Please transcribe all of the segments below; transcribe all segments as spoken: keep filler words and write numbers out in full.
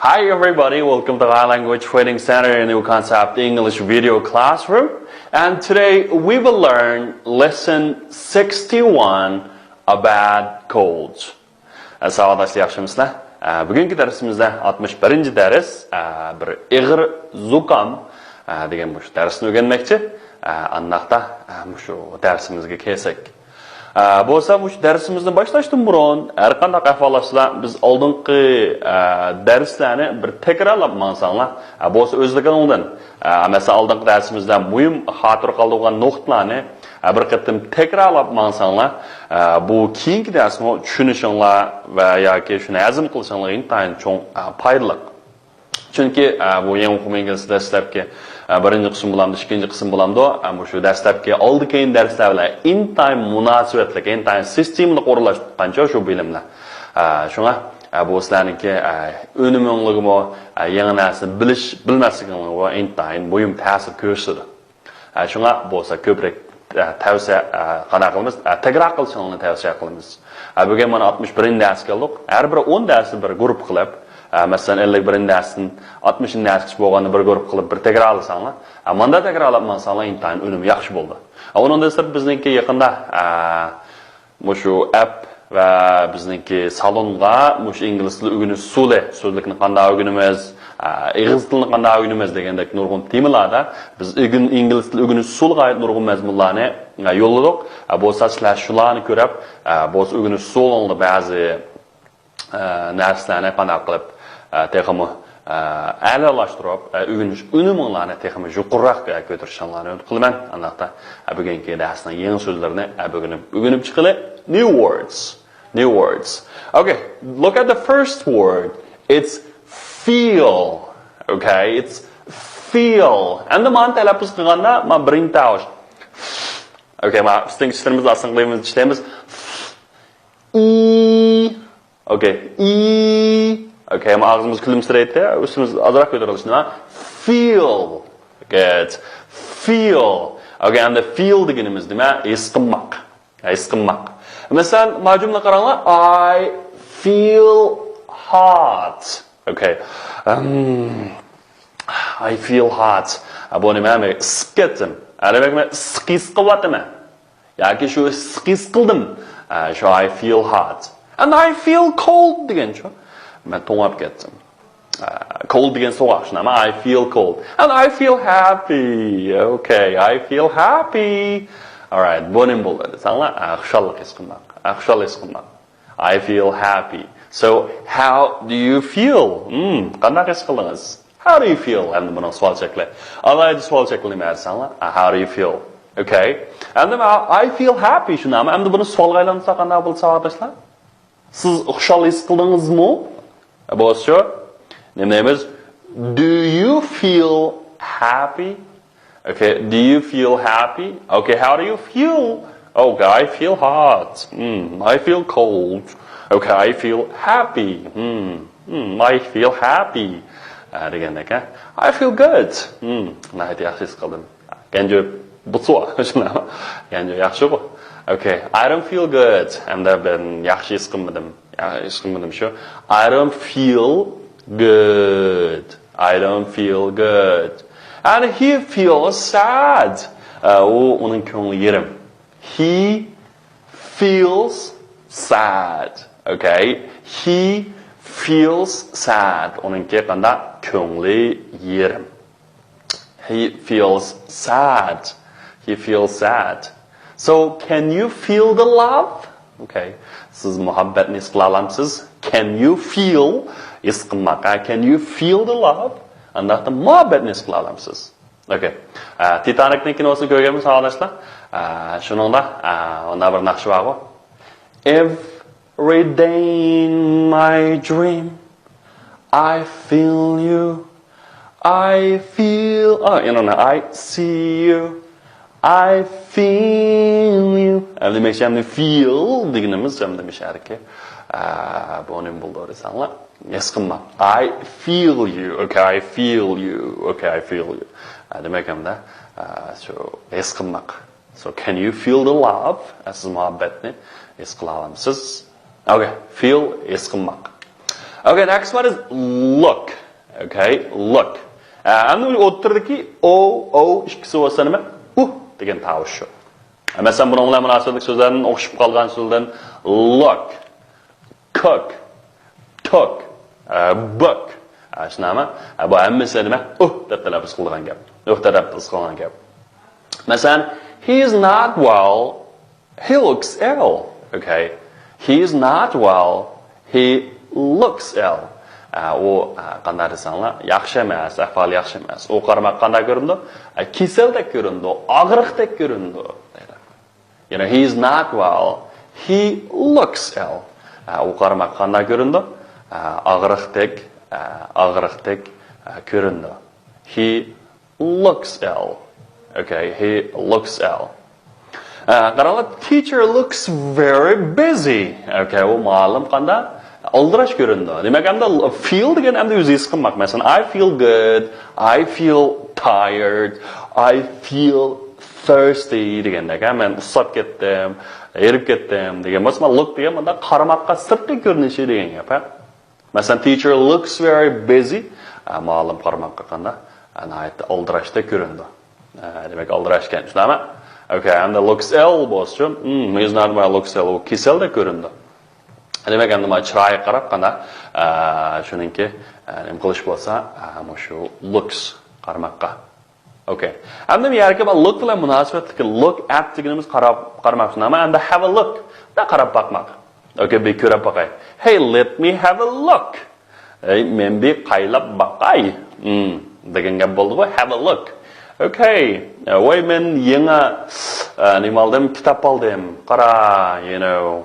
Hi everybody, welcome to High Language Training Center in New Concept English Video Classroom. And today we will learn lesson sixty-one, a bad cold. ئە، ساۋاقداشلار، ياخشىمۇسىلەر؟ ئە، بۈگۈنكى دەرسىمىزدە ئاتمىش بىرىنچى دەرس، ئە، بىر ئېغىر زۇكام، ئە، دېگەن مۇشۇ دەرسنى ئۆگەنمەكچى. ئە، ئانداقتا، ئە، مۇشۇ دەرسىمىزگە كەلسەك. ئە، بولسا مۇشۇ دەرسىمىزنى باشلاشتىن بۇرۇن، ھەر قانداق ئەھۋاللاشسىلا، بىز ئالدىنقى، ئە، دەرسلەرنى بىر تەكرارلاپ ماڭساڭلار، ئە، بولسا ئۆزلۈكۈڭدىن، ئە، مەسىلەن، ئالدىنقى دەرسىمىزدە مۇھىم خاتىرە قالدۇرغان نۇقتىلارنى، ئە، بىر قېتىم تەكرارلاپ ماڭساڭلار، ئە، بۇ كېيىنكى دەرسمۇ چۈشىنىشىڭلار ۋە ياكى شۇنى ھەزىم قىلىشىڭلارغا ئىنتايىن چوڭ، ئە، پايدىلىق. چۈنكى، ئە، بۇ يېڭى ئۇقۇم ئىنگلىزچە دەسلەپكى، ئە، بىرىنچى قىسىم بولامدۇ، ئىككىنچى قىسىم بولامدۇ، ئە، مۇشۇ دەسلەپكى ئالدى كېيىن دەرسلەر بىلەن ئىنتايىن مۇناسىۋەتلىك، ئىنتايىن سىستېمىلىق ئورۇنلاشقانچۇ شۇ بىلىملەر. ئە، شۇڭا، ئە، بۇ سىلەرنىڭكى، ئە، ئۈنۈمۈڭلىگىمۇ، ئە، يېڭى نەرسىنى بىلىش، بىلمەسلىكىڭلارغا ئىنتايىن مۇھىم تەسىر كۆرسىتىدۇ. ئە، شۇڭا بولسا كۆپرەك، ئە، تەۋسىيە، ئە، قانداق قىلىمىز؟ ئە، تەكرار قىلىشىڭلارنى تەۋسىيە قىلىمىز. ئە، بۈگۈن مانا ئاتمىش بىرىنچى دەرسكە كەلدۇق. ھەر بىر ئون دەرسنى بىر گۇرۇپپا قىلىپ، ئە، مەسىلەن، ئەللىك بىرىنچى دەرستىن ئاتمىشىنچى دەرسكىچە بولغاننى بىر گۇرۇپپا قىلىپ بىر تەكرارلىساڭلار، ئە، ماندا تەكرارلاپ ماڭساڭلار ئىنتايىن ئۈنۈمى ياخشى بولىدۇ. ئە، ئۇنىڭدىن سىرت بىزنىڭكى يېقىندا، ئە، مۇشۇ ئەپ ۋە بىزنىڭكى سالونغا مۇشۇ ئىنگلىز تىلى ئۆگىنىش ئۇسۇلى، سۆزلۈكنى قانداق ئۆگىنىمىز، ئېغىز تىلىنى قانداق ئۆگىنىمىز دېگەندەك نۇرغۇن تېمىلاردا بىز ئۆگۈن-، ئىنگلىز تىلى ئۆگىنىش ئۇسۇلىغا ئائىت نۇرغۇن مەزمۇنلارنى يوللىدۇق. بولسا سىلەر شۇلارنى كۆرۈپ، بولسا ئۆگىنىش ئۇسۇلىڭدا بەزى، نەرسىلەرنى قانداق قىلىپ، تېخىمۇ، ئەلالاشتۇرۇپ، ئۆگىنىش ئۈنۈمۈڭلارنى تېخىمۇ يۇقىرىراق كۆتۈرۈشۈڭلارنى ئۈمىد قىلىمەن. ئانداقتا، بۈگۈنكى دەرسنىڭ يېڭى سۆزلىرىنى، بۈگۈن ئۆگىنىپ چىقىلى. New words. New words. Okay, look at the first word. It's feel. Okay, it's feel. ئەمدى مانا تەلەپپۇز قىلغاندا، مانا بىرىنچى تاۋۇش. Okay, مانا ئۈستۈنكى چىشلىرىمىزنى ئاستىن قىلىمىز، چىشلەيمىز. ئى. Okay, ئى. Okay, مانا ئاغزىمىز كۈلۈمسىرەيتتى، ئۈستىمىز ئازراق كۆتۈرۈلۈش. نېمە؟ Feel. Good. Feel. Okay, ئەمدى feel دېگىنىمىز نېمە؟ ھېس قىلماق. ھېس قىلماق. مەسىلەن، مانا جۈملە قاراڭلار. I feel hot. Okay. Um, I feel hot. بۇ نېمە؟ مەن ئىسسىپ كەتتىم. ھە، دېمەك، مەن ئىسسىق ھېس قىلىۋاتىمەن. ياكى شۇ ئىسسىق ھېس قىلدىم. ھە، شۇ I feel hot. And I feel cold دېگەنچۇ؟ مەن توڭلاپ كەتتىم. Cold دېگەن سوغۇق، شۇنداقمۇ؟ I feel cold. And I feel happy. Okay, I feel happy. Alright, بۇ نېمە بولدى دېسەڭلار، خۇشاللىق ھېس قىلماق. خۇشال ھېس قىلماق. I feel happy. So, how do you feel? Hmm, قانداق ھېس قىلدىڭىز؟ How do you feel? ئەمدى بۇنىڭ سوئال شەكلى. ئالاھىدە سوئال شەكلى نېمە دېسەڭلار، How do you feel? Okay. ئەمدى I feel happy، شۇنداقمۇ؟ ئەمدى بۇنى سوئالغا ئايلاندۇرساق قانداق بولىدۇ، ساۋاقداشلار؟ سىز خۇشال ھېس قىلدىڭىزمۇ؟ بولسىچۇ؟ نېمە دەيمىز؟ Do you feel happy? Okay, do you feel happy? Okay, how do you feel? Okay, I feel hot. Hmm, I feel cold. Okay, I feel happy. Hmm, hmm, I feel happy. ئە، دېگەندەك، ھە؟ I feel good. Hmm, ناھايىتى ياخشى ھېس قىلدىم. كەنجى بۇتسۇ. شۇنداقمۇ؟ كەنجى ياخشىغۇ. Okay, I don't feel good. ئەمدى مەن ياخشى ھېس قىلمىدىم. ياخشى ھېس قىلمىدىم شۇ. I don't feel good. I don't feel good. And he feels sad. ئە، ئۇ، ئۇنىڭ كۆڭلى يېرىم. He feels sad. Okay. He feels sad. ئۇنىڭكى قانداق؟ كۆڭلى يېرىم. He feels sad. He feels sad. So, can you feel the love? Okay. سىز مۇھەببەتنى ھېس قىلالامسىز؟ Can you feel؟ ھېس قىلماق. ھە؟ Can you feel the love? ئانداقتا مۇھەببەتنى ھېس قىلالامسىز؟ Okay. ئە، تىتانىكنىڭ كىنوسىنى كۆرگەنمۇ ساۋاقداشلار؟ ئە، شۇنىڭدا، ئە، ئۇندا بىر ناخشا بارغۇ. Every day in my dream, I feel you. I feel, ئا، يەنە، I see you. I feel you. ئەمدى مەكسىمۇم feel دېگىنىمىز، ئەمدى مىشەركى. ئە، بۇ نېمە بولدى دېسەڭلار؟ ھېس قىلماق. I feel you. Okay, I feel you. Okay, I feel you. ئە، دېمەك، ئەمدى، ئە، شۇ ھېس قىلماق. So, can you feel the love? ئە، سىز مۇھەببەتنى ھېس قىلالامسىز؟ Okay, feel، ھېس قىلماق. Okay, next one is look. Okay, look. ئەمدى ئوتتۇرىدىكى ئو، ئو ئىككىسى بولسا نېمە؟ ئۇ دېگەن تاۋۇش شۇ. مەسىلەن، بۇنىڭ بىلەن مۇناسىۋەتلىك سۆزلەردىن ئوخشىشىپ قالغان سۆزلەردىن look، cook، took، book. شۇنداقمۇ؟ بۇ ھەممىسى نېمە؟ ئۇ دەپ تەلەپپۇز قىلىدىغان گەپ. ئۇ تەلەپپۇز قىلغان گەپ. مەسىلەن، he is not well. He looks ill. Okay. He is not well. He looks ill. ئۇ قانداق دېسەڭلار، ياخشى ئەمەس، ئەھۋالى ياخشى ئەمەس. ئۇ قارىماققا قانداق كۆرۈنىدۇ؟ كېسەلدەك كۆرۈنىدۇ، ئاغرىقتەك كۆرۈنىدۇ. You know, he is not well. He looks ill. ئۇ قارىماققا قانداق كۆرۈنىدۇ؟ ئاغرىقتەك، ئاغرىقتەك كۆرۈنىدۇ. He looks ill. Okay, he looks ill. قاراڭلار، teacher looks very busy. Okay, ئۇ مۇئەللىم قانداق؟ ئالدىراش كۆرۈنىدۇ. دېمەك، ئەمدى feel دېگەن ئەمدى ئۆزى ھېس قىلماق. مەسىلەن، I feel good, I feel tired, I feel thirsty دېگەندەك. ھە، مەن ئۇسساپ كەتتىم، ھېرىپ كەتتىم دېگەن بولسا، look دېگەن مۇنداق قارىماققا، سىرتقى كۆرۈنۈشى دېگەن گەپ. ھە؟ مەسىلەن، teacher looks very busy. ئە، مۇئەللىم قارىماققا قانداق؟ ئە، ناھايىتى ئالدىراشتەك كۆرۈنىدۇ. ئە، دېمەك، ئالدىراش ئىكەن، شۇنداقمۇ؟ Okay, ئەمدى looks ill بولسىچۇ؟ Hmm, he's not well, looks ill. ئۇ كېسەلدەك كۆرۈنىدۇ. دېمەك، ئەمدى مانا چىرايىغا قاراپ قانداق؟ ئە، شۇنىڭكى، ئە، نېمە قىلىش بولسا، ئە، مۇشۇ looks قارىماققا. Okay. ئەمدى بۇ يەرگە look بىلەن مۇناسىۋەتلىك look at دېگىنىمىز قاراپ، قارىماق. ئەمما ئەمدى have a look. دا قاراپ باقماق. Okay، بىر كۆرۈپ باقاي. Hey, let me have a look. ھەي، مەن بىر قايلاپ باقاي. Hmm، دېگەن گەپ بولدىغۇ، have a look. Okay. ۋاي، مەن يېڭى، ئە، نېمە ئالدىم؟ كىتاب ئالدىم. قارا، you know.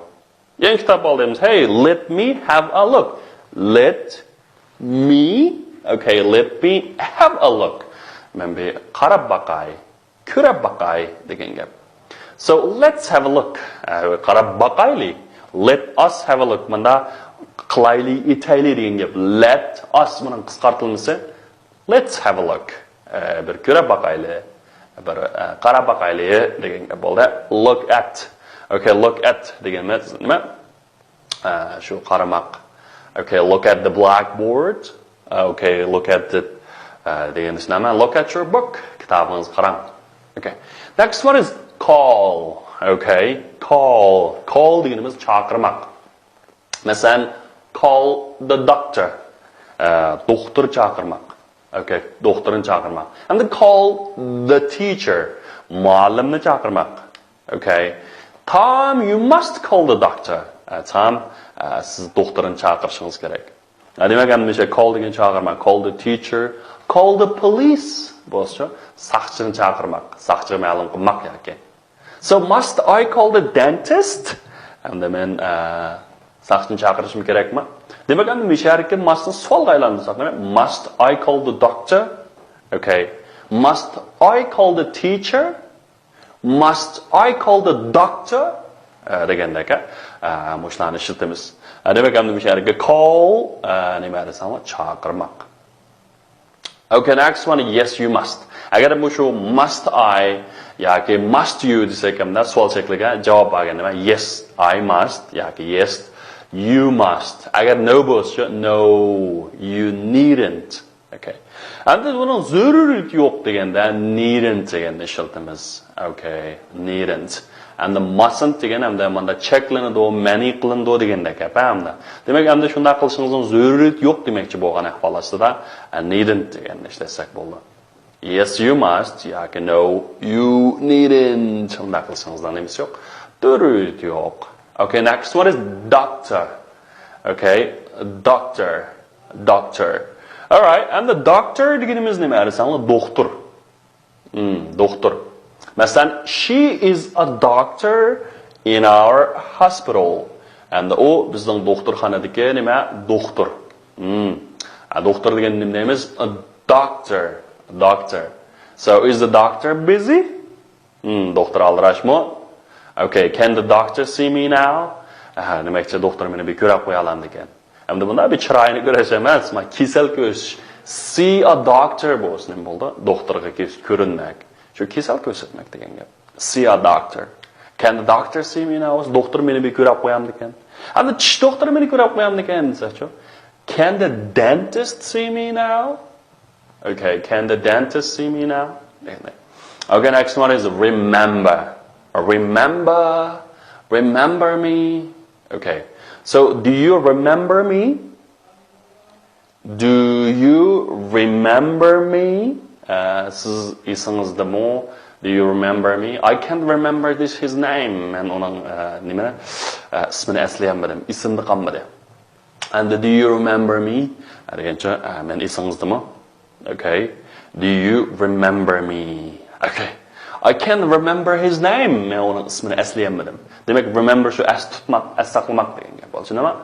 يېڭى كىتاب ئالدىم. Hey, let me have a look. Let me, okay, let me have a look. مەن بىر قاراپ باقاي، كۆرۈپ باقاي دېگەن گەپ. So, let's have a look. ئە، قاراپ باقايلى. Let us have a look. مۇندا قىلايلى، ئېتەيلى دېگەن گەپ. Let us، بۇنىڭ قىسقارتىلمىسى. Let's have a look. ئە، بىر كۆرۈپ باقايلى. بىر، ئە، قاراپ باقايلى دېگەن گەپ بولدى. Look at. Okay, look at دېگەنمىز نېمە؟ ئە، شۇ قارىماق. Okay, look at the blackboard. ئە، okay, look at the، ئە، دېگەن نېمە؟ Look at your book. كىتابىڭىزغا قاراڭ. Okay. Next one is call. Okay, call. Call دېگىنىمىز چاقىرماق. مەسىلەن، call the doctor. ئە، دوختۇر چاقىرماق. Okay، دوختۇرنى چاقىرماق. ئەمدى call the teacher. مۇئەللىمنى چاقىرماق. Okay. Tom, you must call the doctor. ئە، Tom، ئە، سىز دوختۇرنى چاقىرىشىڭىز كېرەك. ئە، دېمەك، ئەمدى مۇشۇ call دېگەن چاقىرماق. Call the teacher. Call the police. بولسىچۇ، ساقچىنى چاقىرماق. ساقچىغا مەلۇم قىلماق ياكى. So must I call the dentist? ئەمدى مەن، ئە، ساقچىنى چاقىرىشىم كېرەكمۇ؟ دېمەك، ئەمدى مۇشۇ يەردىكى must نى سوئالغا ئايلاندۇرساق، دېمەك، must I call the doctor? Okay. Must I call the teacher? Must I call the doctor? ئە، دېگەندەك، ئە، مۇشۇلارنى ئىشلىتىمىز. ئە، دېمەك، ئەمدى مۇشۇ يەردىكى call، ئە، نېمە دېسەڭلار، چاقىرماق. Okay, next one, yes, you must. ئەگەر مۇشۇ must I ياكى must you دېسەك، ھەمدە سوئال شەكلىگە جاۋاب بەرگەندە، yes, I must ياكى yes, you must. ئەگەر no بولسىچۇ، no, you needn't. Okay. ئەمدى بۇنىڭ زۆرۈرىيىتى يوق دېگەندە، needn't دېگەننى ئىشلىتىمىز. Okay, needn't. ئەمدى mustn't دېگەن ئەمدى ماندا چەكلىنىدۇ، مەنئى قىلىنىدۇ دېگەندەك گەپ ئەمدى. دېمەك، ئەمدى شۇنداق قىلىشىڭىزنىڭ زۆرۈرىيىتى يوق دېمەكچى بولغان ئەھۋال ئاستىدا، ئە، needn't دېگەننى ئىشلەتسەك بولىدۇ. Yes, you must ياكى no, you needn't. شۇنداق قىلىشىڭىزنىڭ نېمىسى يوق؟ زۆرۈرىيىتى يوق. Okay, next one is doctor. Okay, doctor, doctor. Alright, ئەمدى doctor دېگىنىمىز نېمە دېسەڭلار؟ دوختۇر. Hmm, دوختۇر. مەسىلەن، she is a doctor in our hospital. ئەمدى ئۇ بىزنىڭ دوختۇرخانىدىكى نېمە؟ دوختۇر. Hmm. ئە، دوختۇر دېگەن نېمە دەيمىز؟ A doctor. Doctor. So, is the doctor busy? Hmm, دوختۇر ئالدىراشمۇ؟ Okay, can the doctor see me now? ئەھە، دېمەكچى، دوختۇر مېنى بىر كۆرۈپ قويالامدىكەن؟ ئەمدى بۇنداق بىر چىراينى كۆرۈش ئەمەس، ما كېسەل كۆرۈش. See a doctor بولسا نېمە بولدى؟ دوختۇرغا كۆز-، كۆرۈنمەك. شۇ كېسەل كۆرسەتمەك دېگەن گەپ. See a doctor. Can the doctor see me now? دوختۇر مېنى بىر كۆرۈپ قويامدىكەن؟ ئەمدى چىش دوختۇرى مېنى كۆرۈپ قويامدىكەن دېسەچۇ؟ Can the dentist see me now? Okay, can the dentist see me now? Okay, next one is remember. Remember, remember me. Okay, so do you remember me? Do you remember me? Ә, сіз есіңіздемі? Do you remember me? I can't remember this his name. Мен оның ә, неме ә, ісімін әсілеймін, ісімде қалмады. And do you remember me? Ә, дегенше ә, мен есіңіздемі? Okay. Do you remember me? Okay. I can't remember his name. Мен оның ісімін әсілеймін. Демек, remember шу әс tutmaq, әс saqlamaq деген gap. Ол tushunami?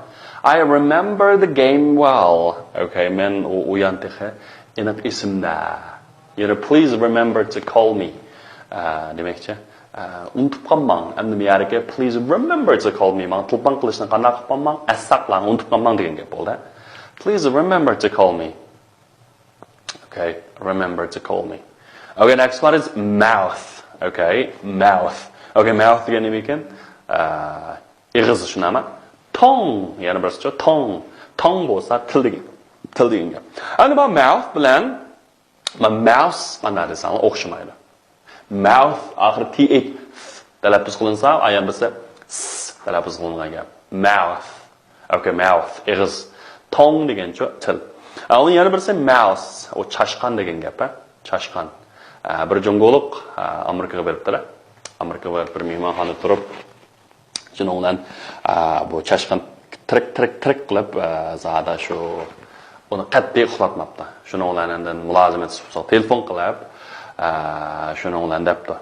I remember the game well. Okay, men u o'yin texi aniq esimda. You know, please remember to call me. Ә, демекші, ә, unutib qalmang. Endi bu yerga please remember to call me. Mağa tilpang qilishni qanday qilib qalmang? Әс saqlang, unutib qalmang degan gap bo'ldi. Please remember to call me. Okay, remember to call me. Okay, next one is mouth. Okay, mouth. Okay, mouth degan nima ekan? Ә, ig'iz, shunami? Tongue, yana birisicha tongue. Tongue bo'lsa til degan. Til degan gap. Endi bu mouth bilan bu mouse qanday desanglar o'xshamaydi. Mouth oxiri th talaffuz qilinsa, ayam bo'lsa s talaffuz qilingan gap. Mouth. Okay, mouth, ig'iz. Tongue degancha til. A, uni yana birisi mouse, u chashqan degan gap, a? Chashqan. A, bir jungoliq a, Amerikaga beribdilar. Amerikaga berib bir mehmonxonada turib, shuning bilan a, bu chashqan tirik tirik tirik qilib a, zada shu uni qat'iy uxlatmabdi. Shuning bilan endi mulozimat telefon qilib, a, shuning bilan debdi.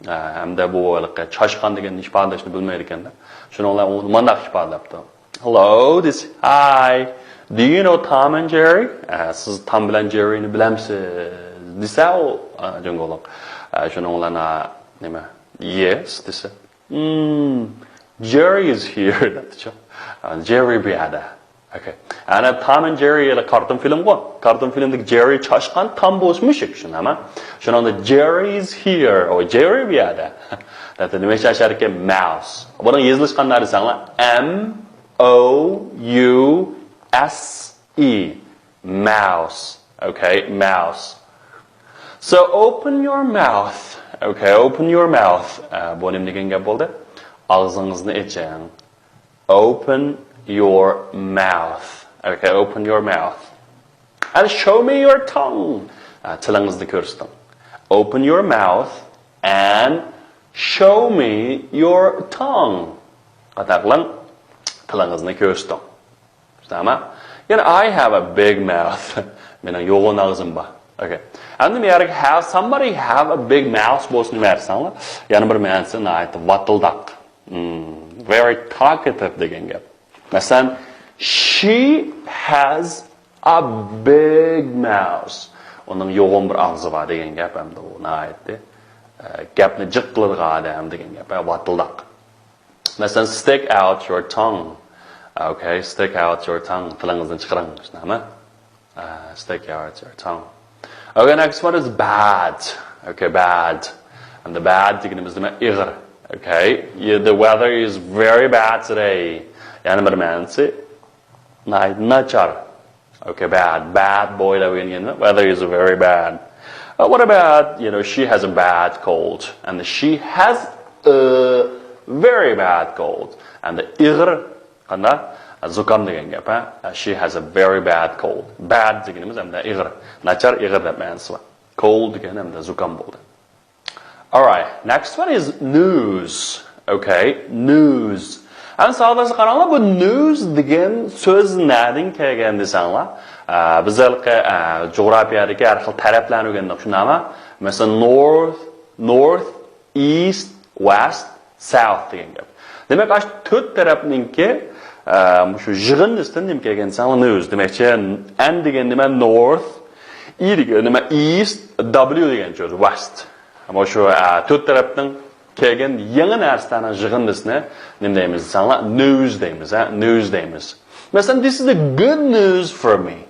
Ә, hamda bu ھېلىقى چاشقان دېگەننى ئىپادىلەشنى بىلمەيدىكەن-دە. شۇنىڭ بىلەن ئۇ مۇنداق ئىپادىلەپتۇ. Hello, this, hi. Do you know Tom and Jerry? ئە، سىز تام بىلەن جېررىنى بىلەمسىز؟ دېسە ئۇ، ئە، جۇڭگولۇق. ئە، شۇنىڭ بىلەن، ئە، نېمە؟ Yes دېسە. Hmm, Jerry is here دەپتىچۇ. ئە، جېررى بۇ يەردە. Okay. ئەنە تام ئەند جېررى ئەنە كارتون فىلىمغۇ. كارتون فىلىمدىكى جېررى چاشقان، تام بولسا مۈشۈك، شۇنداقمۇ؟ شۇنىڭدا Jerry is here. ئۇ جېررى بۇ يەردە. دەپتۇ، نېمە ئىشلەشەركەن؟ Mouse. بۇنىڭ يېزىلىشى قانداق دېسەڭلار؟ M O U S E. Mouse. Okay, mouse. So open your mouth. Okay, open your mouth. ئە، بۇ نېمە دېگەن گەپ بولدى؟ ئاغزىڭىزنى ئېچىڭ. Open your mouth. Okay, open your mouth. And show me your tongue. ئە، تىلىڭىزنى كۆرسىتىڭ. Open your mouth and show me your tongue. قانداق قىلىڭ؟ تىلىڭىزنى كۆرسىتىڭ. شۇنداقمۇ؟ يەنە I have a big mouth. مېنىڭ يوغان ئاغزىم بار. Okay. ئەمدى بۇ يەرگە have, somebody have a big mouth بولسا نېمە دېسەڭلار؟ يەنە بىر مەنىسى ناھايىتى ۋاتىلداق. Hmm, very talkative دېگەن گەپ. مەسىلەن، she has a big mouth. ئۇنىڭ يوغان بىر ئاغزى بار دېگەن گەپ ئەمدى ئۇ ناھايىتى. ئە، گەپنى جىق قىلىدىغان ئادەم دېگەن گەپ، ئە، ۋاتىلداق. مەسىلەن، stick out your tongue. Okay, stick out your tongue. تىلىڭىزنى چىقىرىڭ، شۇنداقمۇ؟ ئە، stick out your tongue. Okay, next one is bad. Okay, bad. ئەمدى bad دېگىنىمىز نېمە؟ ئېغىر. Okay, yeah, the weather is very bad today. يەنە بىر مەنىسى، ناھايىتى ناچار. Okay, bad. Bad boy دەپ ئۆگەنگەندە، weather is very bad. Uh, what about, you know, she has a bad cold. And she has a very bad cold. And ئېغىر قانداق؟ زۇكام دېگەن گەپ، ھە؟ She has a very bad cold. Bad دېگىنىمىز ئەمدى ئېغىر. ناچار، ئېغىر دەپ مەنىسى بار. Cold دېگەن ئەمدى زۇكام بولدى. Alright, next one is news. Okay, news. ئەمدى ساۋاقداشلار قاراڭلار، بۇ news دېگەن سۆز نەدىن كەلگەن دېسەڭلار، ئە، بىز ھېلىقى، ئە، جۇغراپىيەدىكى ھەر خىل تەرەپلەرنى ئۆگەندۇق، شۇنداقمۇ؟ مەسىلەن، north, north, east, west, south دېگەن گەپ. دېمەك، ئاشۇ تۆت تەرەپنىڭكى، ئە، مۇشۇ يىغىندىسىدىن نېمە كەلگەن دېسەڭلار، news. دېمەكچى، N دېگەن نېمە؟ North, E دېگەن نېمە؟ East, W دېگەن سۆز west. ئەمما شۇ، ئە، تۆت تەرەپنىڭ كەلگەن يېڭى نەرسىلەرنىڭ يىغىندىسىنى نېمە دەيمىز دېسەڭلار، news دەيمىز، ھە، news دەيمىز. مەسىلەن، this is the good news for me.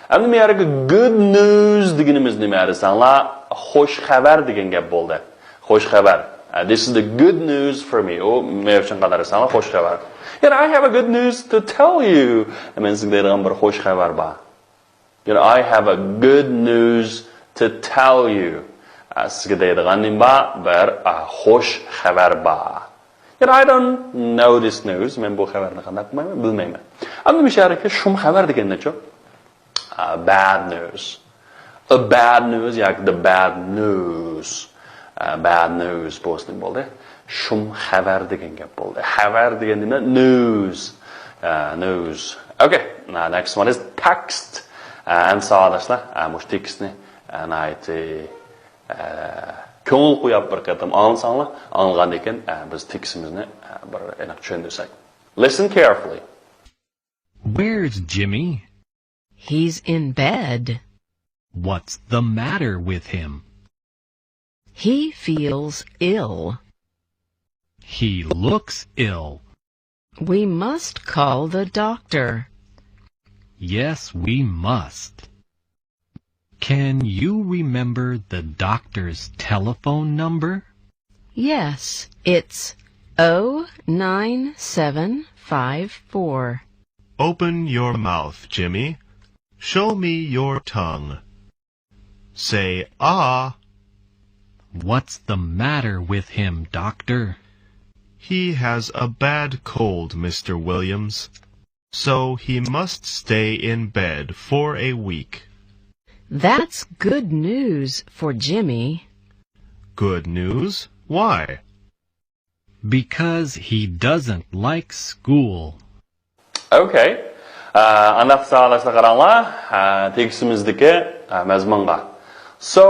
ئەمدى بۇ يەردىكى good news دېگىنىمىز نېمە دېسەڭلار، خوش خەۋەر دېگەن گەپ بولدى. خوش خەۋەر. ئە، this is the good news for me. ئۇ مەن ئۈچۈن قانداق دېسەڭلار، خوش خەۋەر. You know, I have a good news to tell you. مەن سىزگە دەيدىغان بىر خوش خەۋەر بار. You know, I have a good news to tell you. ئە، سىزگە دەيدىغان نېمە بار؟ بىر، ئە، خوش خەۋەر بار. You know, I don't know this news. مەن بۇ خەۋەرنى قانداق قىلمايمەن، بىلمەيمەن. ئەمدى مۇشۇ يەردىكى شۇم خەۋەر دېگەن نېمە؟ ئە، bad news. A bad news ياكى the bad news. ئە، bad news بولسا نېمە بولدى؟ شۇم خەۋەر دېگەن گەپ بولدى. خەۋەر دېگەن نېمە؟ News. ئە، news. Okay. Now, next one is text. ئە، ئەمدى ساۋاقداشلار، ئە، مۇشۇ تېكىستنى، ئە، ناھايىتى، ئە، كۆڭۈل قويۇپ بىر قېتىم ئاڭلىساڭلار، ئاڭلىغاندىن كېيىن، ئە، بىز تېكىستىمىزنى، ئە، بىر ئېنىق چۈشەندۈرسەك. Listen carefully. Where's Jimmy? He's in bed. What's the matter with him? He feels ill. He looks ill. We must call the doctor. Yes, we must. Can you remember the doctor's telephone number? Yes, it's oh nine seven five four. Open your mouth, Jimmy. Show me your tongue. Say ah. What's the matter with him, doctor? He has a bad cold, Mister Williams. So he must stay in bed for a week. That's good news for Jimmy. Good news? Why? Because he doesn't like school. Okay. ئانداق ساۋاقداشلار قاراڭلار، تېكىستىمىزدىكى مەزمۇنغا. So,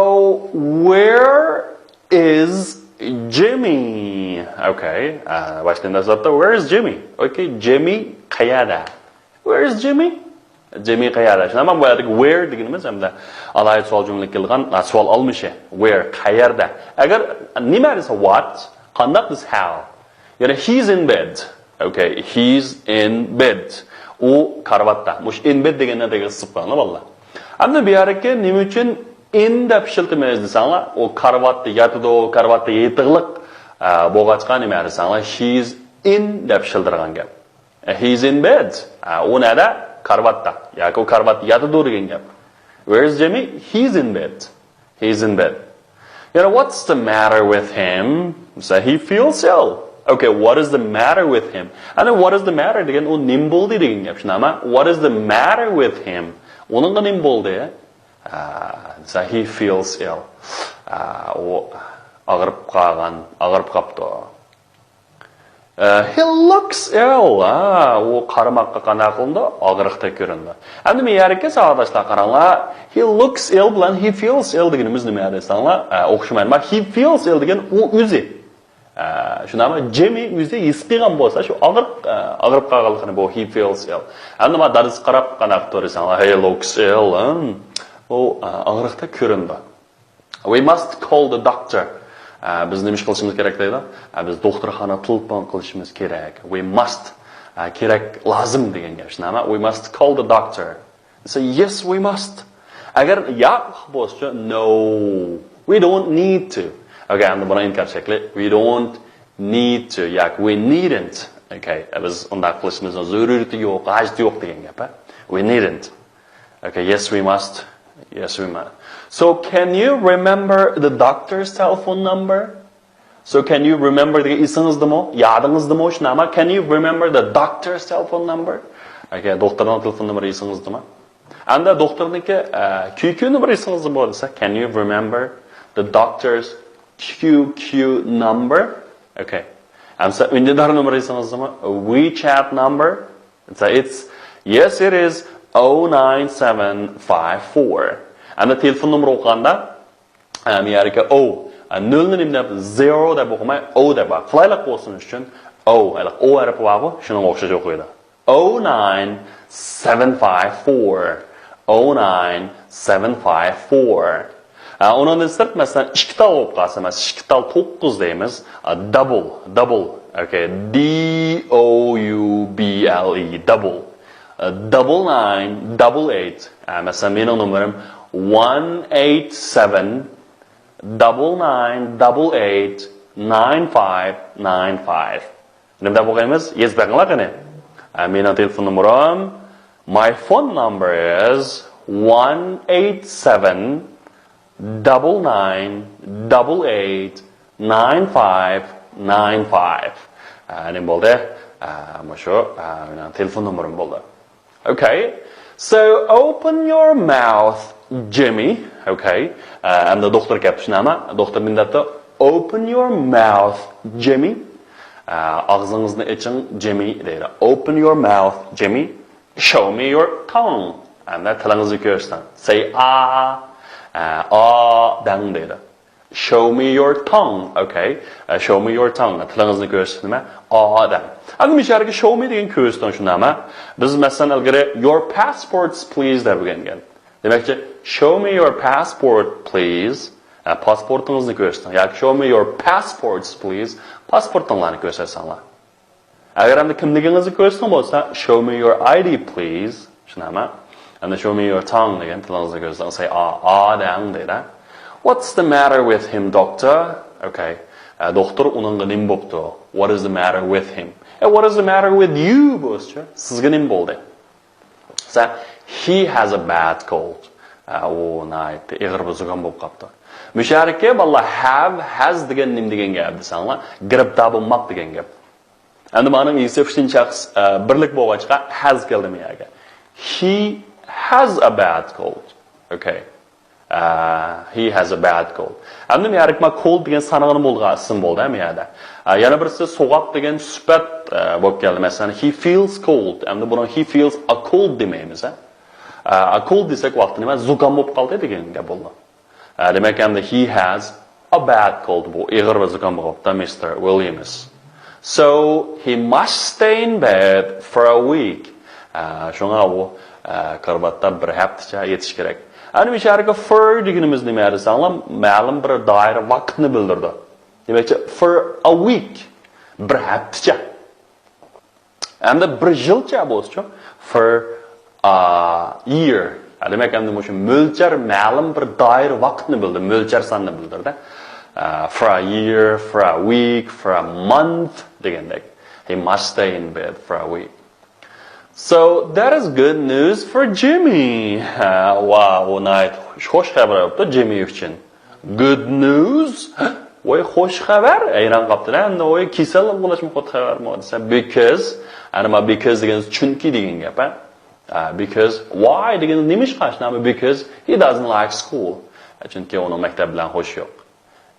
where is Jimmy? Okay. باشتىن دەسلەپتە where is Jimmy? Okay, Jimmy قەيەردە؟ Where is Jimmy? Jimmy قەيەردە؟ شۇنداقمۇ؟ بۇ يەردىكى where دېگىنىمىز ھەمدە ئالاھىدە سوئال جۈملىگە كېلىدىغان سوئال ئالمىشى. Where؟ قەيەردە؟ ئەگەر نېمە دېسە what، قانداق دېسە how. يەنى he's in bed. Okay, he's in bed. ئۇ كارىۋاتتا. مۇشۇ in bed دېگەننى تېگىگە سىزىپ قويۇڭلار بالىلار. ئەمدى بۇ يەردىكى نېمە ئۈچۈن in دەپ ئىشلىتىمىز دېسەڭلار، ئۇ كارىۋاتتا ياتىدۇ، كارىۋاتتا يېتىقلىق، ئە، بولغاچقا نېمە دېسەڭلار، he's in دەپ ئىشلىتىدىغان گەپ. He's in bed. ئە، ئۇ نەدە؟ كارىۋاتتا. ياكى ئۇ كارىۋاتتا ياتىدۇ دېگەن گەپ. Where's Jimmy? He's in bed. He's in bed. You know, what's the matter with him? So he feels ill. Okay, what is the matter with him? And what is the matter دېگەن ئۇ نېمە بولدى دېگەن گەپ. شۇنداقمۇ؟ What is the matter with him? ئۇنىڭغا نېمە بولدى؟ ئە، so he feels ill. ئە، ئۇ ئاغرىپ قالغان، ئاغرىپ قاپتۇ. ئە، he looks ill. ئە، ئۇ قارىماققا قانداق قىلىنىدۇ؟ ئاغرىقتەك كۆرۈنىدۇ. ئەمدى مەن يەرگە ساۋاقداشلار قاراڭلار. He looks ill بىلەن he feels ill دېگىنىمىز نېمە دېسەڭلار؟ ئە، ئوخشىمايدۇ. ئەمما he feels ill دېگەن ئۇ ئۆزى. ئە، شۇنداقمۇ؟ جىمى ئۆزى ھېس قىلغان بولسا، شۇ ئاغرىق، ئە، ئاغرىپ قالغانلىقىنى بۇ he feels ill. ئەمدى مانا دادىسىغا قاراپ قانداق تۇرىسەڭلار؟ He looks ill. ئۇ، ئە، ئاغرىقتەك كۆرۈنىدۇ. We must call the doctor. ئە، بىز نېمە ئىش قىلىشىمىز كېرەك دەيدۇ؟ ئە، بىز دوختۇرخانىغا تېلېفون قىلىشىمىز كېرەك. We must. ئە، كېرەك، لازىم دېگەن گەپ. شۇنداقمۇ؟ We must call the doctor. So, yes, we must. ئەگەر ياق بولسىچۇ، no, we don't need to. Okay, ئەمدى بۇنىڭ ئىنكار شەكلى. We don't need to ياكى we needn't. Okay, بىز ئۇنداق قىلىشىمىزنىڭ زۆرۈرىيىتى يوق، ھاجىتى يوق دېگەن گەپ. We needn't. Okay, yes, we must. Yes, we must. So, can you remember the doctor's telephone number? So, can you remember دېگەن ئېسىڭىزدىمۇ؟ يادىڭىزدىمۇ؟ شۇنداقمۇ؟ Can you remember the doctor's telephone number? Okay, دوختۇرنىڭ تېلېفون نومۇرى ئېسىڭىزدىمۇ؟ ئەمدى دوختۇرنىڭكى، ئە، كيۇ كيۇ نومۇرى ئېسىڭىزدىمۇ دېسە، can you remember the doctor's Q Q number? Okay. ئەمسە ئۈندىدار نومۇرى ئېسىڭىزدىمۇ؟ WeChat number. So it's, yes, it is oh nine seven five four. ئەمدى تېلېفون نومۇرى ئوقۇغاندا، ئە، مەن يەرگە ئو، ئە، نۆلنى نېمە دەپ، زېرو دەپ ئوقۇماي، ئو دەپ ئوقۇڭ. قولايلىق بولسۇن ئۈچۈن، ئو، ھېلىقى ئو ھەرپى بارغۇ، شۇنىڭغا ئوخشاش ئوقۇيدۇ. Oh nine seven five four. Oh nine seven five four. ئە، ئۇنىڭدىن سىرت، مەسىلەن، ئىككى تال بولۇپ قالسا، مەسىلەن، ئىككى تال توققۇز دەيمىز. ئە، double, double. Okay, D O U B L E, double. ئە، double nine, double eight. ئە، مەسىلەن، مېنىڭ نومۇرۇم one eight seven double nine double eight nine five nine five. نېمە دەپ ئوقۇيمىز؟ يېزىپ بېقىڭلار قېنى. ئە، مېنىڭ تېلېفون نومۇرۇم، my phone number is one eight seven double nine double eight nine five nine five. ئە، نېمە بولدى؟ ئە، مۇشۇ، ئە، مېنىڭ تېلېفون نومۇرۇم بولدى. Okay. So open your mouth, Jimmy. Okay. ئە، ئەمدى دوختۇر كەپتۇ، شۇنداقمۇ؟ دوختۇر نېمە دەپتۇ؟ Open your mouth, Jimmy. ئە، ئاغزىڭىزنى ئېچىڭ، جىممى دەيدۇ. Open your mouth, Jimmy. Show me your tongue. ئەمدى تىلىڭىزنى كۆرسىتىڭ. Say ئا، ئە، ئا دەڭ دەيدۇ. Show me your tongue, okay? ئە، show me your tongue. تىلىڭىزنى كۆرسىتىڭ، نېمە؟ ئا دەڭ. ئەمدى مۇشۇ يەرگە show me دېگەن كۆرسىتىڭ، شۇنداقمۇ؟ بىز مەسىلەن ئىلگىرى your passports please دەپ ئۆگەنگەن. دېمەكچى، show me your passport please. ئە، پاسپورتىڭىزنى كۆرسىتىڭ. ياكى show me your passports please. پاسپورتىڭلارنى كۆرسەتسەڭلار. ئەگەر ئەمدى كىملىكىڭىزنى كۆرسىتىڭ بولسا، show me your I D please. شۇنداقمۇ؟ ئەمدى show me your tongue دېگەن تىلىڭىزنى كۆرسىتىڭ. Say ئا، ئا دەڭ دەيدۇ. What's the matter with him, doctor? Okay. ئە، دوختۇر، ئۇنىڭغا نېمە بوپتۇ؟ What is the matter with him? ئە، what is the matter with you بولسىچۇ؟ سىزگە نېمە بولدى؟ مەسىلەن، he has a bad cold. ئە، ئۇ ناھايىتى ئېغىر بىر زۇكام بولۇپ قاپتۇ. مۇشۇ يەردىكى بالىلار have، has دېگەن نېمە دېگەن گەپ دېسەڭلار، گىرىپتار بولماق دېگەن گەپ. ئەمدى مانا ئىسىف ئۈچىنچى شەخس، ئە، بىرلىك بولغاچقا has كەلدى بۇ يەرگە. He has a bad cold. Okay. ئە، he has a bad cold. ئەمدى مۇ يەردىكى ما cold دېگەن سانىغىنى بولغان ئىسىم بولدى ھە مۇ يەردە. ئە، يەنە بىرسى سوغۇق دېگەن سۈپەت، ئە، بولۇپ كەلدى. مەسىلەن، he feels cold. ئەمدى بۇنىڭ he feels a cold دېمەيمىز ھە. ئە، a cold دېسەك ۋاقتى نېمە؟ زۇكام بولۇپ قالدى دېگەن گەپ بولدى. ئە، دېمەك، ئەمدى he has a bad cold. بۇ ئېغىر بىر زۇكام بولۇپتۇ، مىستېر ۋىليامس. So, he must stay in bed for a week. ئە، شۇڭا ئۇ، ئە، كارىۋاتتا بىر ھەپتىچە يېتىشى كېرەك. ئەنە مۇشۇ يەردىكى for دېگىنىمىز نېمە دېسەڭلار، مەلۇم بىر دائىرە ۋاقىتنى بىلدۈرىدۇ. دېمەكچى، for a week، بىر ھەپتىچە. ئەمدى بىر يىلچە بولسىچۇ، for a year. ھە، دېمەك، ئەمدى مۇشۇ مۆلچەر مەلۇم بىر دائىرە ۋاقىتنى بىلدى، مۆلچەر ساننى بىلدۈردى. ئە، for a year, for a week, for a month دېگەندەك. He must stay in bed for a week. So, that is good news for Jimmy. ھە، ۋاۋ، ئۇ ناھايىتى خۇش خەۋەر بوپتۇ جىممى ئۈچۈن. Good news. ۋاي، خوش خەۋەر. ھەيران قاپتۇ ئەمدى، ۋاي، كېسەل بولۇشمۇ خوش خەۋەرمۇ دېسە، because، ئەنە ما because دېگەن چۈنكى دېگەن گەپ ھە. ئە، because، why دېگەن نېمىشقا شۇنداقمۇ؟ Because he doesn't like school. ئە، چۈنكى ئۇنىڭ مەكتەپ بىلەن خوشى يوق.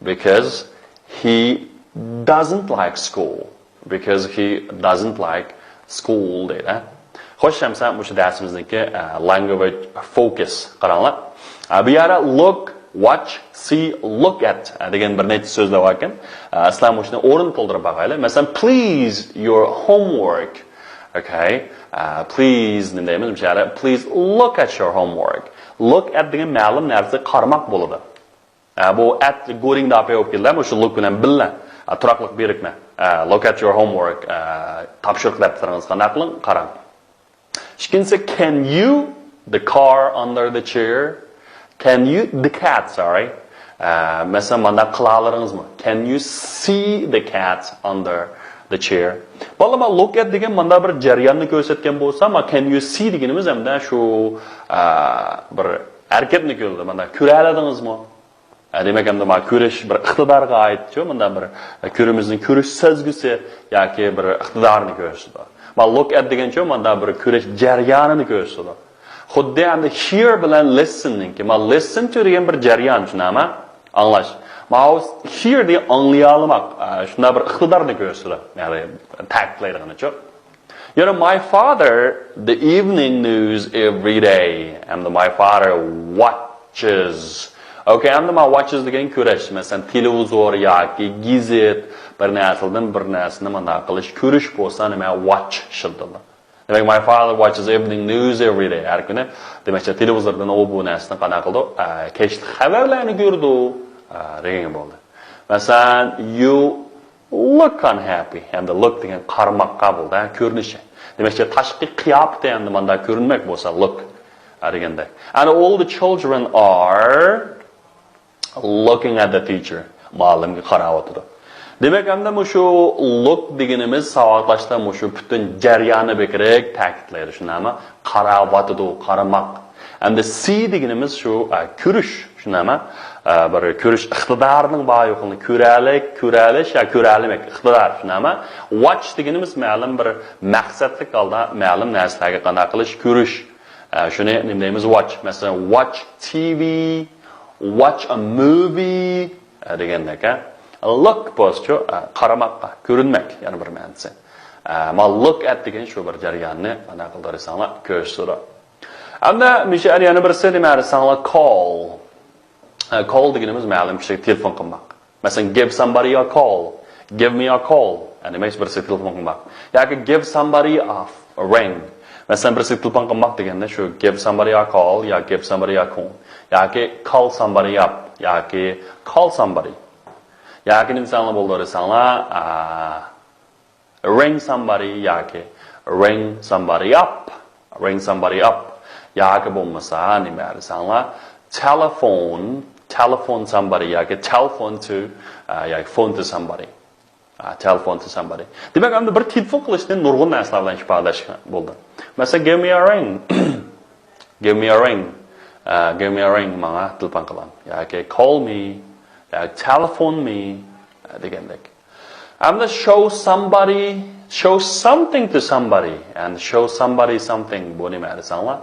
Because he doesn't like school. Because he doesn't like school دەيدۇ. خوش، ئەمسە مۇشۇ دەرسىمىزنىڭكى، ئە، language focus قاراڭلار. ئە، بۇ يەردە look، watch، see، look at، ئە، دېگەن بىر نەچچە سۆزلەر بار ئىكەن. ئە، سىلەر مۇشۇنى ئورۇن تولدۇرۇپ باقايلى. مەسىلەن، please your homework. Okay. ئە، please نېمە دەيمىز؟ مۇشۇ يەردە please look at your homework. Look at دېگەن مەلۇم نەرسىگە قارىماق بولىدۇ. ئە، بۇ at گۇرىڭدا پەيۋەپ كېلىدۇ، مۇشۇ look بىلەن بىللە. ئە، تۇراقلىق بىرىكمە. ئە، look at your homework. ئە، تاپشۇرۇق دەپتىرىڭىزگە قانداق قىلىڭ؟ قاراڭ. ئىككىنچىسى، can you the car under the chair? Can you the cat, sorry. ئە، مەسىلەن، مانداق قىلالىرىڭىزمۇ؟ Can you see the cat under the chair? بالىلار، ما look at دېگەن ماندا بىر جەرياننى كۆرسەتكەن بولسا، ما can you see دېگىنىمىز ئەمدى شۇ، ئە، بىر ھەرىكەتنى كۆرسىتىدۇ. ماندا كۆرەلىدىڭىزمۇ؟ ئە، دېمەك، ئەمدى ما كۆرۈش بىر ئىقتىدارغا ئائىتچۇ، مۇنداق بىر، ئە، كۆرۈمىزنىڭ كۆرۈش سەزگۈسى ياكى بىر ئىقتىدارنى كۆرسىتىدۇ. ما look at دېگەنچۇ، مۇنداق بىر كۆرۈش جەريانىنى كۆرسىتىدۇ. خۇددى ئەمدى hear بىلەن listen نىڭكى، ما listen to دېگەن بىر جەريان، شۇنداقمۇ؟ ئاڭلاش. ما hear دېگەن ئاڭلىيالىماق، ئە، شۇنداق بىر ئىقتىدارنى كۆرسىتىدۇ. يەنى تەكىتلەيدىغىنىچۇ. You know, my father, the evening news every day. ئەمدى my father watches. Okay, ئەمدى ما watches دېگەن كۆرۈش. مەسىلەن، تېلېۋىزور ياكى گېزىت، بىر نەرسىدىن بىر نەرسىنى مانداق قىلىش، كۆرۈش بولسا نېمە؟ Watch ئىشلىتىدۇ. دېمەك، my father watches evening news every day. ھەر كۈنى، دېمەكچى، تېلېۋىزوردىن ئۇ بۇ نەرسىنى قانداق قىلىدۇ؟ ئە، كەچلىك خەۋەرلەرنى كۆرىدۇ. ئە، دېگەن بولدى. مەسىلەن، you look unhappy. ئەمدى look دېگەن قارىماققا بولدى، ھە، كۆرۈنۈشى. دېمەكچى، تاشقى قىياپىتى ئەمدى ماندا كۆرۈنمەك بولسا look، ھە، دېگەندەك. And all the children are looking at the teacher. مۇئەللىمگە قاراۋاتىدۇ. دېمەك، ئەمدى مۇشۇ look دېگىنىمىز ساۋاقداشلار مۇشۇ پۈتۈن جەرياننى بەكرەك تەكىتلەيدۇ، شۇنداقمۇ؟ قاراۋاتىدۇ، قارىماق. ئەمدى see دېگىنىمىز شۇ، ئە، كۆرۈش، شۇنداقمۇ؟ ئە، بىر كۆرۈش ئىقتىدارىنىڭ بار يوقلۇقىنى، كۆرەلىك، كۆرەلىش يا كۆرەلمەك ئىقتىدار، شۇنداقمۇ؟ Watch دېگىنىمىز مەلۇم بىر مەقسەتلىك ھالدا مەلۇم نەرسىلەرگە قانداق قىلىش، كۆرۈش. ئە، شۇنى نېمە دەيمىز؟ Watch. مەسىلەن، watch T V، watch a movie، ئە، دېگەندەك، ئە. Look بولسىچۇ، ئە، قارىماققا، كۆرۈنمەك، يەنە بىر مەنىسى. ئە، ما look at دېگەن شۇ بىر جەرياننى قانداق قىلدۇرساڭلار كۆرسىتىدۇ. ئەمدى مۇشۇ يەنە بىرسى نېمە دېسەڭلار، call. ئە، call دېگىنىمىز مەلۇم كىشىگە تېلېفون قىلماق. مەسىلەن، give somebody a call. Give me a call. يەنى مەن بىرسىگە تېلېفون قىلماق. ياكى give somebody a ring. مەسىلەن، بىرسىگە تېلېفون قىلماق دېگەندە شۇ give somebody a call يا give somebody a call. ياكى call somebody up. ياكى call somebody. ياكى نېمە دېسەڭلار بولىدۇ دېسەڭلار، ئا، ring somebody ياكى ring somebody up. Ring somebody up. ياكى بولمىسا نېمە دېسەڭلار، telephone، telephone somebody ياكى telephone to، ئا، ياكى phone to somebody. ئا، telephone to somebody. دېمەك، ئەمدى بىر تېلېفون قىلىشنى نۇرغۇن نەرسىلەر بىلەن ئىپادىلەشكە بولىدۇ. مەسىلەن، give me a ring. Give me a ring. ئا، give me a ring، ماڭا تېلېفون قىلىڭ. ياكى call me، ياكى telephone me، ئا، دېگەندەك. ئەمدى show somebody، show something to somebody and show somebody something. بۇ نېمە دېسەڭلار؟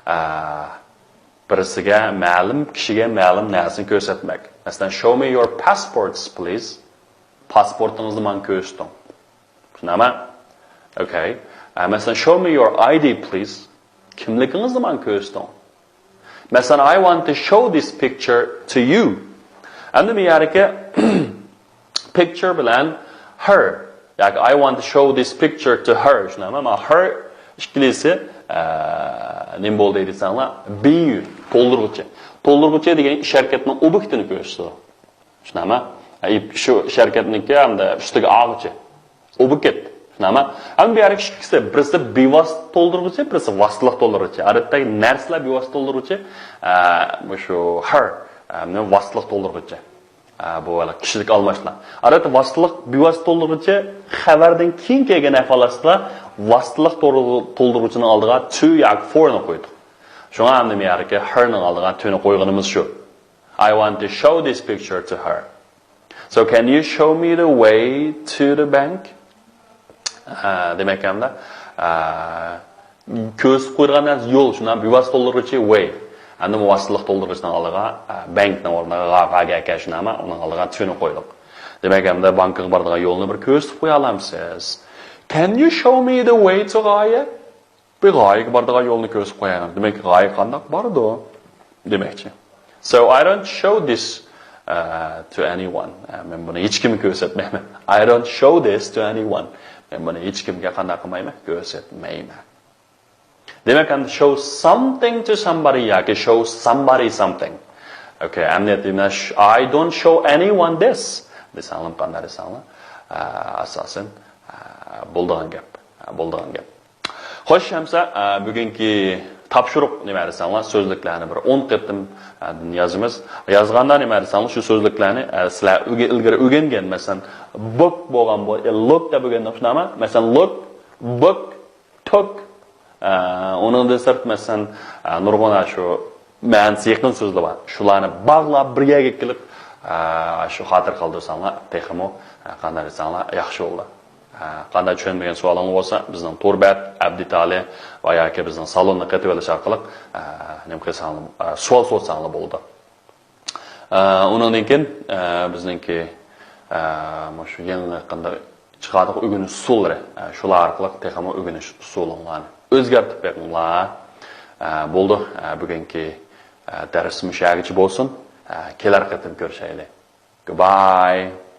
ئا، بىرسىگە مەلۇم، كىشىگە مەلۇم نەرسىنى كۆرسەتمەك. مەسىلەن، show me your passports, please. پاسپورتىڭىزنى ماڭا كۆرسىتىڭ. شۇنداقمۇ؟ Okay. ئە، مەسىلەن، show me your I D, please. كىملىكىڭىزنى ماڭا كۆرسىتىڭ. مەسىلەن، I want to show this picture to you. ئەمدى بۇ يەردىكى picture بىلەن her ياكى I want to show this picture to her. شۇنداقمۇ؟ مانا her ئىككىلىسى، ئە، نېمە بولدى دېسەڭلار، be you، تولدۇرغۇچى. تولدۇرغۇچى دېگەن ئىش ھەرىكەتنىڭ ئوبيېكتىنى كۆرسىتىدۇ. شۇنداقمۇ؟ ئە، شۇ ئىش ھەرىكەتنىڭكى ھەمدە ئۈستىگە ئالغۇچى. ئوبيېكت. شۇنداقمۇ؟ ئەمدى بۇ يەردىكى ئىككىسى، بىرسى بىۋاسىتە تولدۇرغۇچى، بىرسى ۋاسىتىلىق تولدۇرغۇچى. ئادەتتە نەرسىلەر بىۋاسىتە تولدۇرغۇچى، ئە، مۇشۇ her، ئە، ۋاسىتىلىق تولدۇرغۇچى. ئە، بۇ ھېلى كىشىلىك ئالماشلار. ئادەتتە ۋاسىتىلىق، بىۋاسىتە تولدۇرغۇچى خەۋەردىن كېيىن كەلگەن ئەھۋال ئاستىدا ۋاسىتىلىق تولدۇرغۇچىنىڭ ئالدىغا to ياكى for نى قويدۇق. شۇڭا ئەمدى بۇ يەردىكى her نىڭ ئالدىغا to نى قويغىنىمىز شۇ. I want to show this picture to her. So can you show me the way to the bank? ئە، دېمەك، ئەمدى، ئە، كۆرسىتىپ قويىدىغان نەرسە يول، شۇنداق بىۋاسىتە تولدۇرغۇچى way. ئەمدى مۇۋاسىتىلىق تولدۇرغۇچىنىڭ ئالدىغا، ئە، bank نىڭ ئورنىغا غا، غا، گە، كە، شۇنداقمۇ؟ ئۇنىڭ ئالدىغا to نى قويدۇق. دېمەك، ئەمدى بانكىغا بارىدىغان يولنى بىر كۆرسىتىپ قويالامسىز؟ Can you show me the way to غايە؟ بىر غايىگە بارىدىغان يولنى كۆرسىتىپ قويايلى. دېمەك، غايە قانداق بارىدۇ دېمەكچى. So I don't show this, uh, to anyone. ئە، مەن بۇنى ھېچكىمگە كۆرسەتمەيمەن. I don't show this to anyone. مەن بۇنى ھېچكىمگە قانداق قىلمايمەن؟ كۆرسەتمەيمەن. دېمەك، ئەمدى show something to somebody ياكى show somebody something. Okay، ئەمدى دېمەك، I don't show anyone this دېسەڭلار، قانداق دېسەڭلار، ئە، ئاساسەن، ئە، بولىدىغان گەپ. ئە، بولىدىغان گەپ. خوش، ئەمسە، ئە، بۈگۈنكى تاپشۇرۇق نېمە دېسەڭلار، سۆزلۈكلەرنى بىر ئون قېتىم، ئە، يازىمىز. يازغاندا نېمە دېسەڭلار، شۇ سۆزلۈكلەرنى، ئە، سىلەر ئۆگە-، ئىلگىرى ئۆگەنگەن، مەسىلەن، book بولغان بۇ، ئە، look دەپ ئۆگەندۇق، شۇنداقمۇ؟ مەسىلەن، look، book، took. ئە، ئۇنىڭدىن سىرت، مەسىلەن، ئە، نۇرغۇن شۇ مەنىسى يېقىن سۆزلەر بار. شۇلارنى باغلاپ بىر يەرگە كېلىپ، ئە، شۇ خاتىرە قالدۇرساڭلار، تېخىمۇ، ئە، قانداق دېسەڭلار، ياخشى بولىدۇ. ئە، قانداق چۈشەنمىگەن سوئالىڭلار بولسا، بىزنىڭ تور بەت، ئەبدى تالى ۋە ياكى بىزنىڭ سالوننى قېتىۋېلىش ئارقىلىق، ئە، نېمە قىلساڭلار، ئە، سوئال سورىساڭلار بولىدۇ. ئە، ئۇنىڭدىن كېيىن، ئە، بىزنىڭكى، ئە، مۇشۇ يېڭى قانداق چىقاردۇق ئۆگىنىش ئۇسۇللىرى. ئە، شۇلار ئارقىلىق تېخىمۇ ئۆگىنىش ئۇسۇلۇڭلارنى ئۆزگەرتىپ بېقىڭلار. ئە، بولدى. ئە، بۈگۈنكى، ئە، دەرس مۇشۇ يەرگىچە بولسۇن. ئە، كېلەر قېتىم كۆرۈشەيلى. Goodbye.